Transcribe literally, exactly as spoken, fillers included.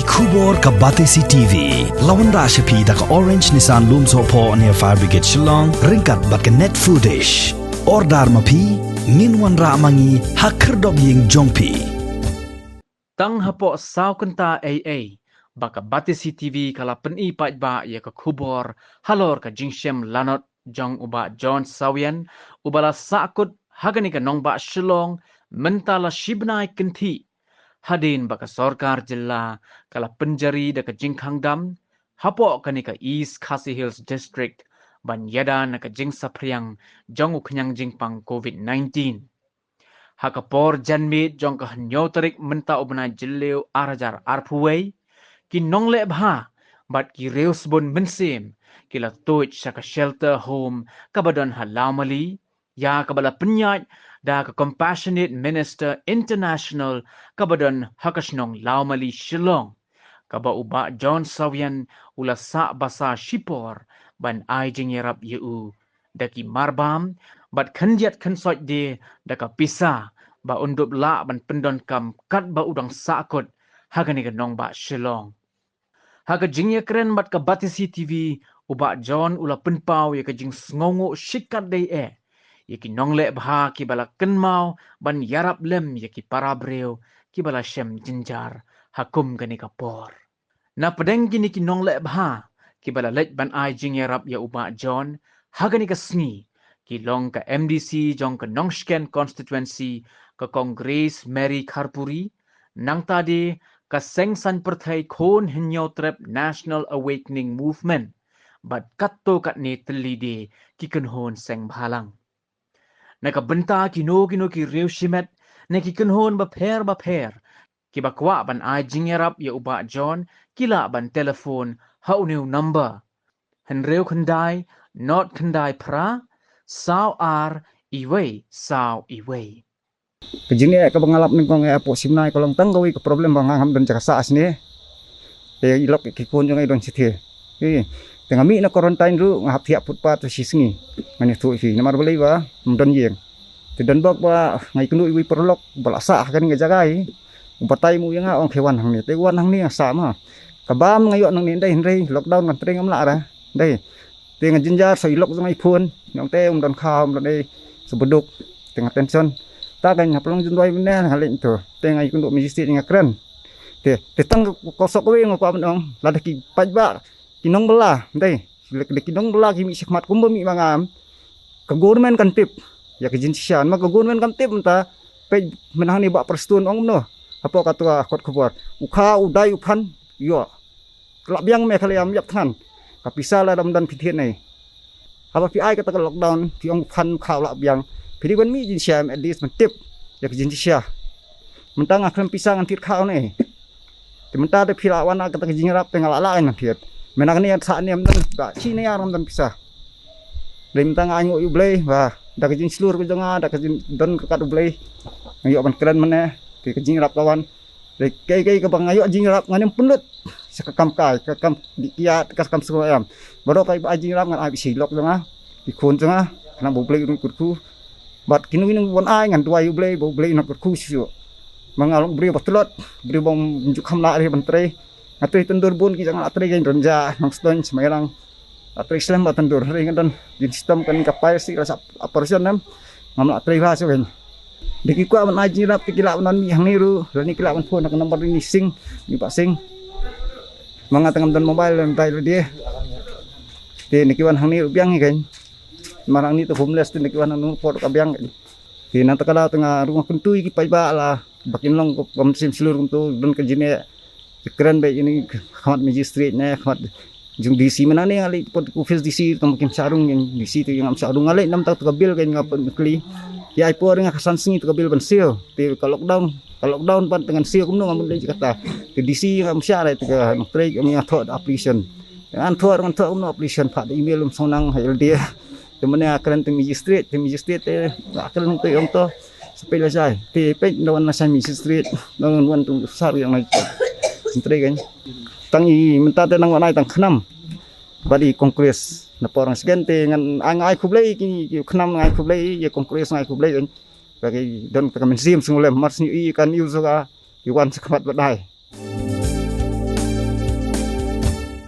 Khubor ka Batesi T V. La wanrah sha phi da ka Orange Nissan Lumsohphoh near Fire Brigade Shillong, ryngkat bad ka Net Foodish. Order ma phi, ngin wanrah ma ngi ha khyrdop ïing jong phi. Tang hapoh saw kynta ei ei ba ka Batesi T V ka la pyni paidbah ïa ka khubor halor ka jingshem lanot jong u Bah John Sawian, uba la sahkut ha kane ka nongbah Shillong mynta la shi bnai kynthih, hadien ba ka sorkar jylla ka la pynjari da ka jingkhang dam hapoh kane ka East Khasi Hills District ban ïada na ka jingsaphriang jong u khñiang jingpang COVID nineteen. Ha ka por janmiet jong ka hynñiew tarik mynta u bnai Jylliew ar hajar arphew wei, ki nongleh bha bad ki riewsbun mynsiem ki la tuid sha ka shelter home kaba don ha Lawmali, ïa kaba la pynïaid da ka Compassionate Minister International kaba don ha ka shnong Lawmali, Shillong, kaba u Bah John Sawian u la sah basa shipor ban ai jingïarap ïa u da ki marbam bad khyndiat khynsoit de da ka pisa ba un dup lah ban pyndonkam katba u dang sahkut ha kane ka nongbah Shillong. Ha ka jingïakren bad ka Batesi T V, u Bah John u la pynpaw ïa ka jingsngewnguh shikatdei eh ïa ki nongleh bha kiba la kynmaw ban ïarap lem ïa ki para briew kiba la shem jynjar ha kum kane ka por. Na pdeng kine ki nongleh bha kiba la leit ban ai jingïarap ïa u Bah John ha kane ka sngi, ki long ka M D C jong ka Nongshken Constituency ka Kong Grace Mary Kharpuri, nangta de ka Seng Saiñ Pyrthei Khun Hynñiewtrep National Awakening Movement, bad katto katne tylli de ki kynhun seng bhalang. Na ka bynta kino kino ki riew shimet ne ki kynhun bapher bapher kiba kwah ban ai jingïarap ïa u Bah John, ki lah ban telephone ha une u number: hynriew khyndai nod khyndai phra saw ar iwei saw iwei. Ka jingeh kaba nga lap nyngkong eh hapoh Simnai ka long tang kawei ka problem ba nga ngam don jaka sah sne. Te i lok ki khun jong nga i don shithi. Te nga mih na quarantine ruh nga hap thiah footpath shi sngi. Ngan ïathuh ïa phi namar balei ba ym don ïing. Te don bok ba nga ïakynduh iwei paralok ba la sah ha kane ka jaka, i u batai mo ïa nga, ong khie wan hangne. Te wan hangne nga sah ma. Ka bam nga ïoh nangne ndei, hynrei lockdown kan trei ngam lah ra. Ndei. Te nga jynjar, sa i lok jong nga i phone, nga ong te um don kha, um don ei, sa baduk. Te nga tension. Ta ka nga pynlong jynduwai mynne nga leit to. Te nga ïakynduh magistrate nga kren. Te te tang ka sok kawei nga kwah ban ong, lada ki paidbah ki nongbylla, ndei, lada ki nongbylla ki mih shakhmat kumba mih ma nga, ka government kan tip ïa ka jingshisha. Namar ka government kam tip mynta. Peit mynta hangne Bah Prestone ong kumno hapoh kato ka kot khubor, u kha, u dai, u phan, ïoh. Ka lah biang me, ka lah ïam ïap thngan. Ka pisa lada ym don phi thied ne. Haba phi ai kata ka lockdown, phi ong u phan, u kha, u lah biang, phi dei ban mih jingshisha, at least ban tip ïa ka jingshisha. Mynta nga khlem pisa ngan thied kha ne. Te mynta da phi lah wan kata ka jingïarap te nga lah lah ngan thied. Mynta kane ïa sah ne ym don, ba shi ne ïa ym don pisa. Dei mynta nga ainguh ïa U Blei ba da ka jingshlur ka jong nga, da ka jingdon ka kat U Blei, nga ïoh ban kren mynne. Te ka jingïarap ka wan. Dei kaei kaei kaba nga ïoh jingïarap ngan ym pynlut sha ka kam kai, ka kam dih kiad, ka kam sngewbha em. Baroh kaei ba ai jingïarap ngan ai bad shi lok jong nga, ki khun jong nga, khnang ba U Blei un kyrkhu. Bad kino kino ban ai ngan duwai U Blei ba U Blei un kyrkhu shuh shuh. Ma nga long briew ba tlot, briew bym ju kham lah re ban trei. Nga trei tyndur bun ki jaka nga la trei, ka Rynjah, Nongstoiñ, Smairang. La trei slem bad tyndur, hynrei nga don jingshitom kane ka pyrshah, la sah operation em. Ngam lah trei bha shuh kein. Da ki kwah ban ai jingïarap te ki lah ban mih hangne ruh, lane ki lah ban phone ha ka number ïa uni Sing, uni Bah Sing. Ma nga te ngam don mobile, ngam dei lade. Te na ki wan hangne ruh biang hi kein. Namar hangne te homeless, te na ki wan hangne ruh ka biang kein. Te nangta ka daw te nga ruh nga kyntu ïa ki paidbah la ba kin long ka mynsiem shlur kumto, don ka jingeh. Te kren beit ïa uni ha khmat magistrate ne ha khmat jong D C. Mynta ne nga leit pat office D C, tang ba kim shah rung, ïa D C te ngam shah rung. Nga leit namar ta ka bill kein nga pynmih kli. Ïa ai por nga khatsan sngi ta ka bill ban siew. Te ka lockdown, ka lockdown pat te ngan siew kumno, ngam leit kata. Te D C ngam shah re, te ka nongtrei nga thoh application. Ngan thoh, ngan thoh kumno application, phah da email, um song nang ha L D A. Te mynne nga kren te magistrate, te magistrate te nga kren te ong to sa peit lashai. Te peit nda wan lashai magistrate, nda wan tu sar ïa nga. Ngan trei kein. Tang i mynta te nang wan ai tang khnam bad i Congress. Na por ngan sgen te ngan ai, nga ai khublei ki, ki khnam, nga ai khublei, ïa Congress nga ai khublei kein. Ba ki don ka mynsiem sngewlem, mar shu i kan ïa u soka i wan sha khmat ba dei.